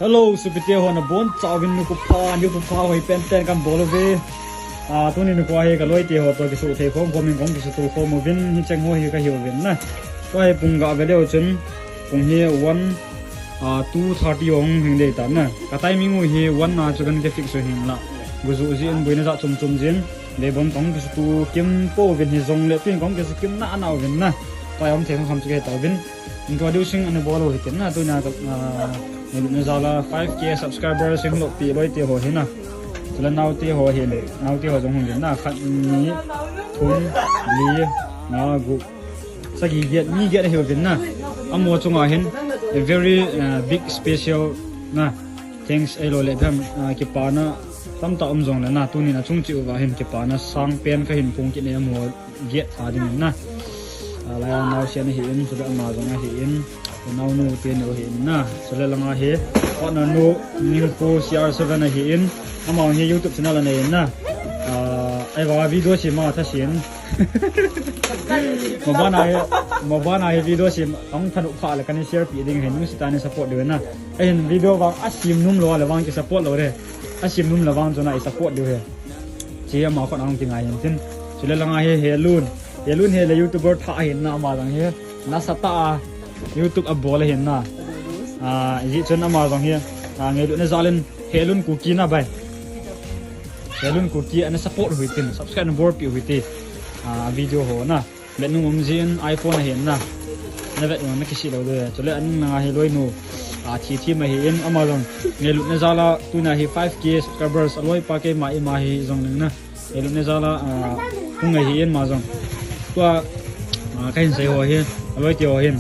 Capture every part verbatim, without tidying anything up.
Hello, sopite ho nabonchauvin nikho pha, nikho pha hoipen pen kabol uve. Ah, tuni nikho hi kaloite ho toh kisuhthei khom khom in kahung kisuto khom uvin, hicheng ho hi kahiu vin na. Tua hi pung ga ve leu chun, pung hi one, ah, two thirty hung hing dei tan na. Ka timing u hi one a chu kana fix u hinla. Go ju jin, boina jat chom chom jin. Dei bang kahung kisuto kim pouvin hijongle, tun kahung kisuto kim nana uvin na. Tua hi um thei kham kham chu kahe tauvin. Introducing ana bol u hitin na, tuna ka, ah, najal a five K subscribers hung lhung pi loite ho hi na. Chule naote ho hin, naote ho jong hung hin na, khat, ni, thum, li, nga, gup, sagi, get, mi get ahiuvin na. Amaho chunga hin, a very, ah, big special na. Thanks ahilouleh, ah, kipana tamtah um jongle na, tunin achung cheh uva hin kipana sangpen kahin phong kit e amaho get a dingin na. Ah, laiya naosen ahin, chule ama jong ahin, naonu teni ahin na. Chule langa hi, partner nu, Ningpu C R seven ahin, ama hi YouTube channel anei in na. Ah, ahivanga video sem a thasin. Mabana hi, mabana hi video sem, ahung thanop phat le kana share pi ding ahin, nungsetah in support diu na. Ahin video vang asem nom lou le vang kisupport lou le. Asem nom le vang chun i support diu ahi. Che ama khut ahung kingai hin tin. Chule langa hi Helun. Helun hi le YouTuber thah ahin na ama jong hi. Nasatah a YouTube abol ahin na. Ah, hijeh chun ama jong hi. Ah, ngailutna jal in Helun Kuki na bai. Helun Kuki ana support u hitin. Subscribe na bolpi u hite. Ah, video ho na. Vet nung um jin iPhone ahin na. Na vet nung na kisih lou de. Chule anung langa hi loinu. Ah, Thithem ahin ama jong. Ngailutna jal a tuna hi five K subscribers aloipa keima ima hi jong ning na. Ngailutna jal a, ah, hung ahin ama jong. Tua, ah, kahin sei ho hi. Aloite ho hin.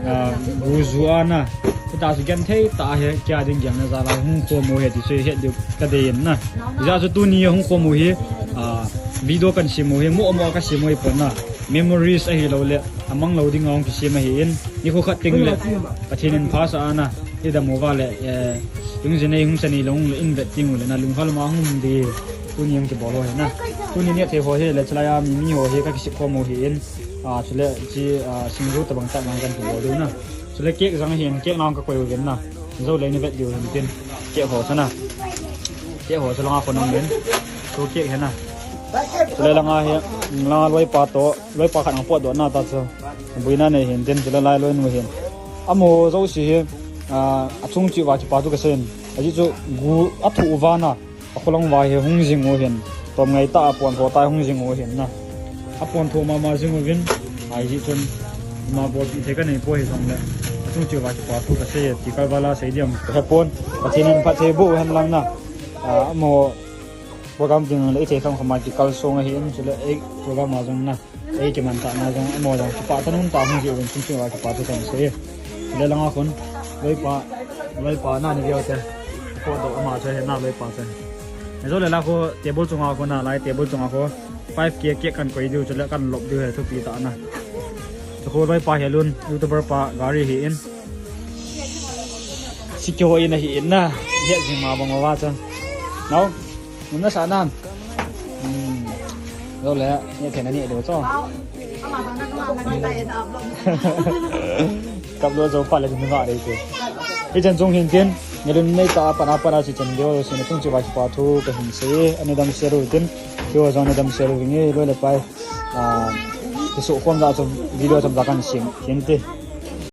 Ah, go ju a na. Hita chu genthei tah a hi kei a ding genna jal a hung khom u ahi ti chu het diu kadei in na. Hijeh chun tuni hung khom u hi, ah, video kana sem u hi, mo mo a kasem u ahipon na. Memories ahilouleh, amang lou ding a hung kisem ahin, nikho khat teng le, Pathen in phasah a na, idam uva le, eh, hung jin nei hung sa nei lou le, in vet teng u le na, lunghalma hung um ding, tuni hung kibol u ahi na. Tuni nehthei ho hi, le chulai a mi mi ho hi, kakisem khom u ahin, ah, chule, chi, ah, singju tabang tabang kana kibol diu na. Chule cake jong ahin, cake nang kakoi uvin na. Jou le na vet diu hin tin. Cake ho chu na. Cake ho chu langa kon um in. Chu cake hi na. Chule langa hi, langa loipa toh, loipa khat ana potdoh na ta chu. Boina nei hin tin, chule lai loinu hin. Amaho jouse hi, ah, achung cheh uva kipa thu kasei in. Ajeh chu go athoh uva na. Akholang uva hi hung jing u ahin, tomngai tah a pontho tah a hung jing u ahin na. Apontho mama jing uvin, ahijeh chun, ama bolpi thei kanei poi hijongle. Achung cheh uva kipa thu kasei e, ti kal vala sei ding kahepon, Pathen in phatthei boh u hen lang na. Ah, amaho program ding le ithei kham kham a kikal song ahin, chule ei program a jong na. Ei kiman tah na jong, amaho jong kipah tah nom tah hung jeh uvin chungchang uva kipa thu kasei e. Le langa khun, loipa, loipa na ni veu te. Potdoh ama chu ahi na loipa chu. Ajo le la khu table chunga khu na, lai table chunga khu five K cake kana koi diu, chule kana lop diu ahi thupi tah na. Chu khu loipa Helun, YouTuber pa, gari ahin. Sikihou in ahin na, het jing ma bang uva chu. Nao? Num nasa nam. Hmm. Jou le, nehthei na neh diu chu. Kap lou jou phat le ding va dei te. Hichan chung hin tin, ngailutna neitah a pat a pat a chu chan diu, jouse na chung cheh uva kipa thu kahin sei, ana damsel u tin, keiho jong ana damsel u vinge, loi le pai. Ah, kiso khom jeh chun video chomcha kana sem hin te.